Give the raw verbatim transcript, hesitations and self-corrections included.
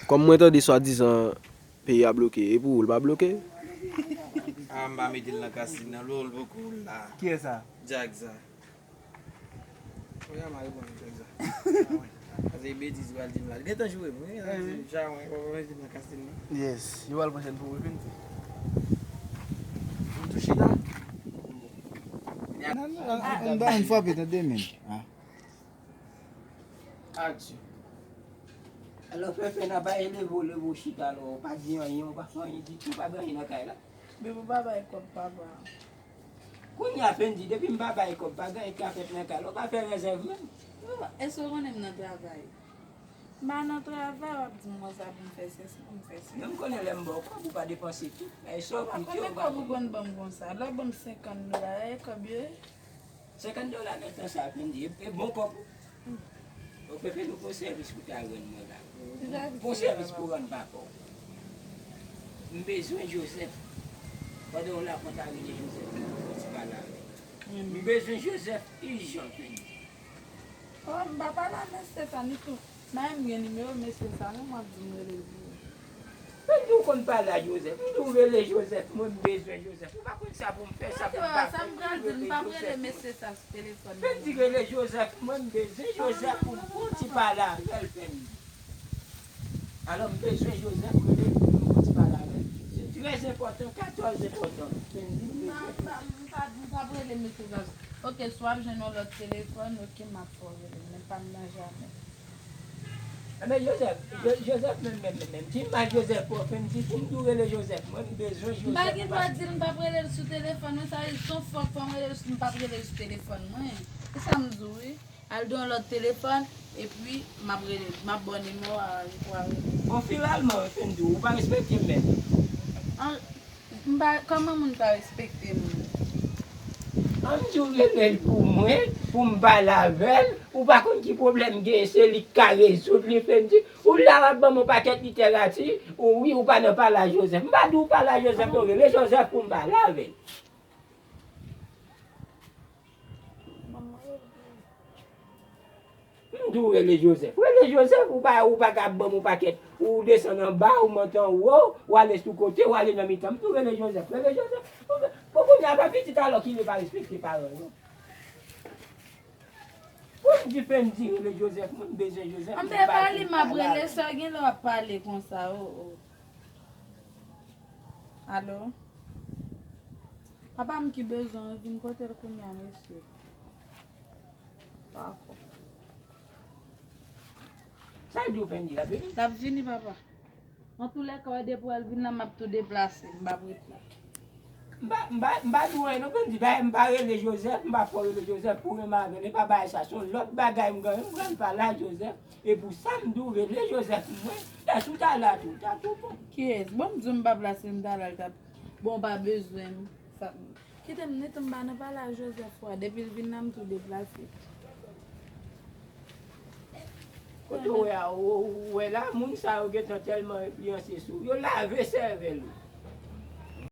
Kòm mwen tande swadizan peyi a bloke, e pou ou l pa bloke? Ah, m pa mete l nan kastin nan, lò l poko la. Kiyès sa? Djak sa. Oya, m a reponn Djak sa. Pase betiz ou al di m la. Gentan joure m, wi. Dja mwen, pa mete l nan kastin nan. Yes, yo al pran chèn pou ou, vin. M tou chita. Nan, nan, nan, nan, nan, frape nan demen. Ah. Aksyon. Alò, Fèfè, nan pa eleve w, leve w chita la, ou pa di anyen, ou pa fè anyen ditou, ou pa gen anyen nan kay la. Bebe, ou pa bay kòb papa. Kounye a, Fendi, depi m pa bay kòb, pa gen anyen k ap fèt nan kay la, ou pa fè rèzèv menm. Èske w konnen m nan travay? M pa nan travay, w ap di m konsa pou m fè sesi, pou m fè sesi. Men m konnen lè m ba w kòb, ou pa depanse tout. Èske w Konbyen kòb ou konn ban m konsa? Lè w ban m senkant dola, e kòb yo ye? Senkant dola nan tan sa, Fendi, e bon kòb ou. Ou pepe nou bon sèvis ou ta rann mwen la. Bon sèvis pou rann papa w. M bezwen Joseph. Pandan w la, konn ta rele Joseph, m fè ti pale avè l. M bezwen Joseph ijan, Fendi. Oh, m pa pale a mesye sa ni tou. May m gen nimewo mesye sa non, m ap di m rele l pou ou. Mwen di w konn pale a Joseph. M di w rele Joseph. Mwen m bezwen Joseph. Ou pa konn sa pou m fè, sa pou m pa fè. Sa m pral di l, m p ap rele mesye sa sou telefòn. Mwen di rele Joseph. Mwen m bezwen Joseph pou m fon ti pale avè l, Fendi. Alò, m bezwen Joseph, rele pou m fon ti pale avè l. Se trè enpòtan, katòz enpòtan. Fendi, m bezwen. M p ap rele mesye sa. Ok, si w ap jwenn yon lòt telefòn, ok, m ap fè w rele, men pa m nan jamè. Enben Joseph, Joseph menm, menm, menm, menm. Di m a Joseph pou w fè m di pou m tou rele Joseph. Mwen, m bezwen Joseph. M pa gen dwa di l m p ap rele l sou telefòn mwen, sa vle di se yon fòk fò m rele l, m p ap rele l sou telefòn mwen. Se sa m di w wi. Al gen yon lòt telefòn, epi m ap rele l. M ap ba w nimewo a, ou a rele l. Bon, finalman, Fendi, ou pa respekte m menm. M pa, kòman moun pa respekte moun? Ann di w rele l pou mwen, pou m pale avè l. Ou pa konn ki pwoblèm m genyen, se li k ka rezoud li, Fendi. Ou la w ap ban m yon pakèt literati, ou wi, ou pa nan pale a Joseph. M pa di w pale a Joseph non, rele Joseph pou m pale avè l. M di w rele Joseph. Rele Joseph, ou pa, ou pa ka ban m yon pakèt. Ou desann anba, ou monte anwo, ou ale sou kote, ou ale nan mitan. M di w rele Joseph, rele Joseph. Bon, kounye a, pa pitit alò ki li pa respekte paran l non. Pou m di Fendi rele Joseph, mwen m bezwen Joseph. Anben pa li m ap rele, sa gen lè w ap pale konsa, o, o. Alo? Papa m ki bezwen w, vin kote l kounye a, mesye. Dakò. Sa l di w, Fendi, l ap vini? L ap vini, papa. Antoulèka, w depi w al vin la, m ap tou deplase, m p ap ret la. M pa, m pa, m pa di w anyen non, Fendi, dayè m pa rele Joseph, m pa fè w rele Joseph pou renmen avè l, e pa bagay sa, se yon lòt bagay m genyen, m pral pale a Joseph, e pou sa m di w rele Joseph mwen, èske w ta la tou, ta tou bon. Kiyès? Bon, m di w m p ap la, si m ta la, l t ap, bon, w pa bezwen m, sa, Kite m nèt, m pa nan pale a Joseph fwa. Depi l vin la, m tou deplase. Kote w wè a, ou wè la, moun sa yo gentan tèlman enfliyanse sou w, yo lave sèvèl ou.